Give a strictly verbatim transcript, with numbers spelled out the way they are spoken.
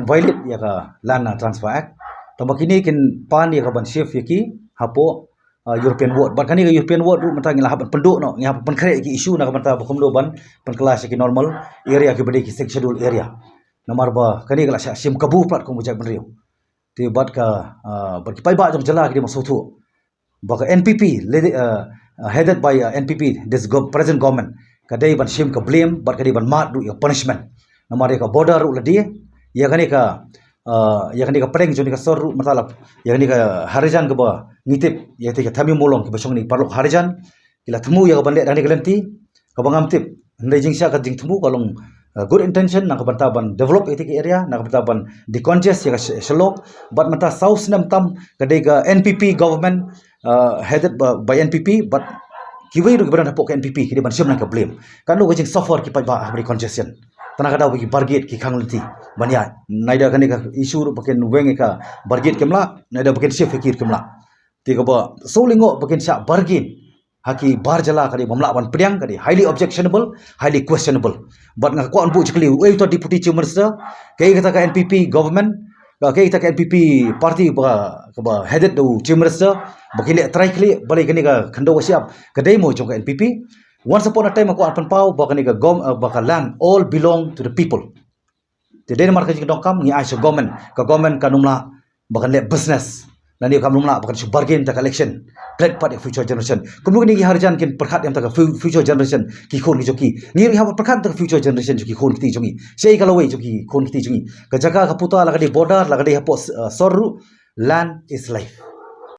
violate ïa ka Land Transfer Act. Tangba kine kin pan ïa ka ban shift ïa ki hapoh uh, European Ward. Bad kane ka European Ward ruh mynta ngi la hap ban pynduh noh, ngi hap ban pynkhreh ïa ki issue na ka bynta ba kumno ban pynkylla sha ki normal area kiba dei ki Sixth Schedule area. Namar ba kane ka la shah shim kabu palat kum u jaitbynriew. Te bad ka uh, bad ki paidbah jong jylla ki dei ban sngewthuh ba ka N P P, led- uh, uh, headed by uh, N P P, this gov- present government, ka dei ban shim ka blame bad ka dei ban mad ruh ïa ka punishment. Namar ïa ka border ruh la die, ïa kane ka uh, ïa kane ka pdeng jong kane ka sor ruh mynta la, ïa kane ka Harijan kaba ngi tip, ïa kata ka Thami Mawlong, kiba shong na ki paralok Harijan, ki la thmu ïa ka ban leh da kane ka lynti kaba ngam tip. Hynrei jingshah ka jingthmu ka long uh, good intention na ka bynta ban develop ïa kata ka area, na ka bynta ban decongest ïa ka sh- Shillong. Bad mynta saw snem tam ka dei ka N P P government uh, headed by, by N P P, bad kiwei ruh kiba don hapoh ka N P P ki dei ban shim lang ka blame. Katno ka jingsuffer ki paidbah ha ka congestion. Tang na ka daw ba ki bar gate, ki khang lynti ban ïaid. Naida kane ka issue ruh ba kin weng ïa ka bar gate kim lah, naida ba kin shift ïa ki ruh kim lah. Te kaba sngewlyngngoh ba kin shah bar gate ha ki bar jylla ka dei bym lah ban pdiang, ka dei highly objectionable, highly questionable. Bad nga kwah ban buh jingkylli, uei uta Deputy Chief Minister, kaei kata ka N P P government, ka kaei kata ka N P P party ba, kaba headed da u Chief Minister, ba ki leh trai khlieh balei kane ka khyndew ka shyiap ka dei mo jong ka N P P. Once upon a time nga kwah ban pynpaw ba kane ka gov- uh, ba ka land all belong to the people. Te dei namar ka jingdonkam ngi ai sha government, ka government kan ym lah ba kan leh business, lane kan ym lah ba kan shu bargain ïa ka election, plet pat ïa ka future generation. Kumno kine ki Harijan kin pyrkhat ïa ka fu- future generation, ki khun ki jong ki? Ngi ruh ngi hap pyrkhat ïa ka future generation jong ki khun kti jong ngi. Shaei ka lawei jong ki khun kti jong ngi? Ka jaka ka puta la ka dei border, la ka dei hapoh uh, sor ruh, land is life.